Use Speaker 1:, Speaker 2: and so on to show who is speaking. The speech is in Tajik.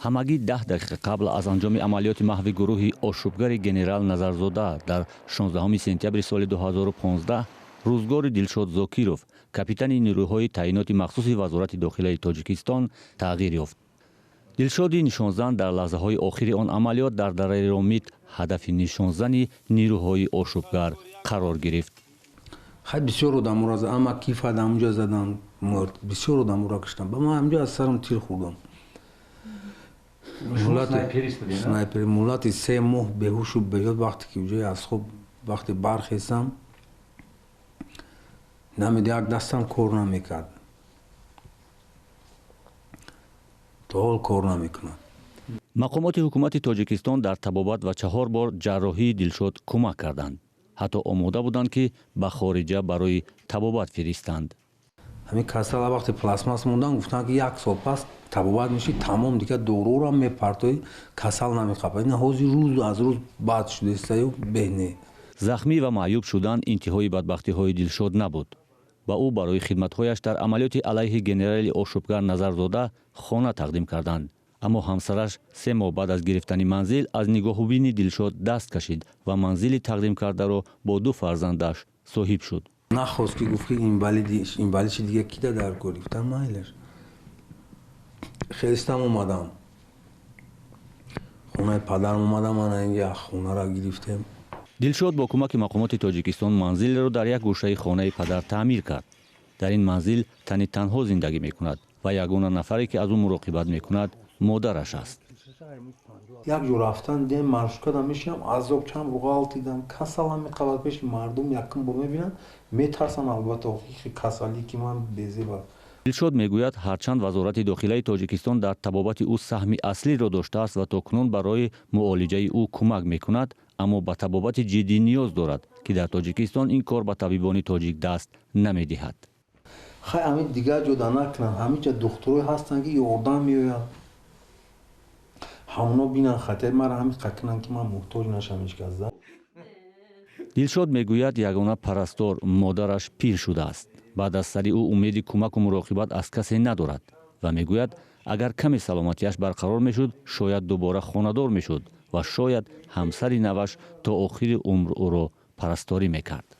Speaker 1: Ҳамагӣ 10 дақиқа қабл аз анҷоми амалиёти маҳви гурӯҳи ошӯбгари генерал Назарзода дар 16 сентябри соли 2015, рӯзгори Дилшод Зокиров, капитани нерӯҳои таъиноти махсуси Вазорати дохилаи Тоҷикистон, тағйир ёфт. Дилшоди нишонзан дар лаҳзаҳои охири он амалиёт дар дараи Ромит ҳадафи нишонзани нерӯҳои ошӯбгар қарор гирифт.
Speaker 2: Хай, бисёр одаморо, ама кифад ҳамунҷа задан, мурд, бисёр одаморо киштам. Ба ман ҳамҷо аз сарам тир хӯрдам. Снайпер. Муҳлати 3 моҳ беҳушу беёд. Вақте ки ҷои аз хоб вақте бархестам, намеда, як дастам кор намекард, то ҳол кор намекунад.
Speaker 1: Мақомоти ҳукумати Тоҷикистон дар табобат ва чаҳор бор ҷарроҳии Дилшод кӯмак карданд. Ҳатто омода буданд, ки ба хориҷа барои табобат фиристанд.
Speaker 2: Ҳамин касала вақте пластмасс мондан, гуфтанд, ки як сол пас табобат мешӣ, тамом, дигар доруро мепартоӣ, касал намеқапад. Ина ҳозир рӯз аз рӯз бад шудастаю беҳ не.
Speaker 1: Захмӣ ва маъюб шудан интиҳои бадбахтиҳои Дилшод набуд. Ба ӯ барои хидматҳояш дар амалиёти алайҳи генерали ошӯбгар Назарзода хона тақдим карданд. Аммо ҳамсараш 3 моҳ баъд аз гирифтани манзил аз нигоҳубини Дилшод даст кашид ва манзили тақдим кардаро бо ду фарзандаш соҳиб шуд.
Speaker 2: Нахост, ки гуфт, ки инвалидши дига кида дар кор. Гуфтам, майлаш. Хестам, омадам хонаи падарам, омадам, ана инҷа хонаро гирифтем.
Speaker 1: Дилшод бо кӯмаки мақомоти Тоҷикистон манзилеро дар як гӯшаи хонаи падар таъмир кард. Дар ин манзил тани танҳо зиндагӣ мекунад ва ягона нафаре, ки аз ӯ муроқибат мекунад, модараш аст.
Speaker 2: Як ҷо рафтан дем, маршруткада мешинам, азоб, чанд бор ғалтидам, касалам меқабад. Пеши мардум якум бор мебинам, метарсам, албатта, касалӣ ки ман безеба.
Speaker 1: Дилшод мегӯяд, ҳарчанд Вазорати дохилаи Тоҷикистон дар табобати ӯ саҳми аслиро доштааст ва то кунун барои муолиҷаи ӯ кӯмак мекунад, аммо ба табобати ҷиддӣ ниёз дорад, ки дар Тоҷикистон ин кор ба табибони тоҷик даст намедиҳад.
Speaker 2: Хай, ҳамин дигар ҷода накунанд, ҳаминҷа духтурое ҳастанд, ки ёрдам меоянд, ҳамоно бинанд, хатари мара ҳамин кунанд, ки ман муҳтоҷ нашам ҳеҷ кас.
Speaker 1: Дилшод мегӯяд, ягона парастор, модараш, пир шудааст. Баъд аз сари ӯ умеди кӯмаку муроқибат аз касе надорад ва мегӯяд, агар каме саломатиаш барқарор мешуд, шояд дубора хонадор мешуд ва шояд ҳамсари наваш то охири умр ӯро парасторӣ мекард.